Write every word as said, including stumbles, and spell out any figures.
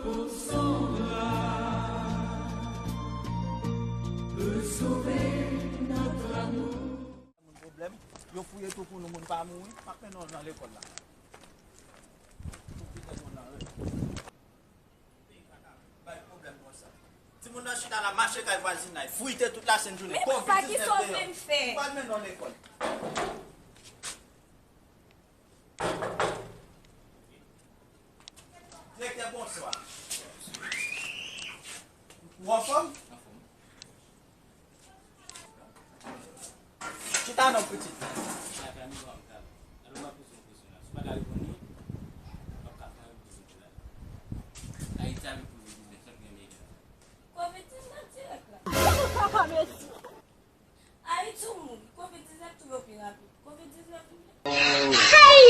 Moun pwoblèm, yo fouye tou pou nou, moun pa mouri, m ap mennen w nan lekòl la. Pou kite moun nan rete. Bay pwoblèm konsa. Timoun nan chita la, mache kay vwazinay, frite tout lasent jounen. Men papa, kisa w vle m fè? Ou pral mennen w lekòl. Direktè, bonswa. Ou anfòm? Chita non, pitit. Covid diznèf dirèk la. Ayiti mouri. Covid diznèf touye w pi rapid. Covid diznèf touye. Hey!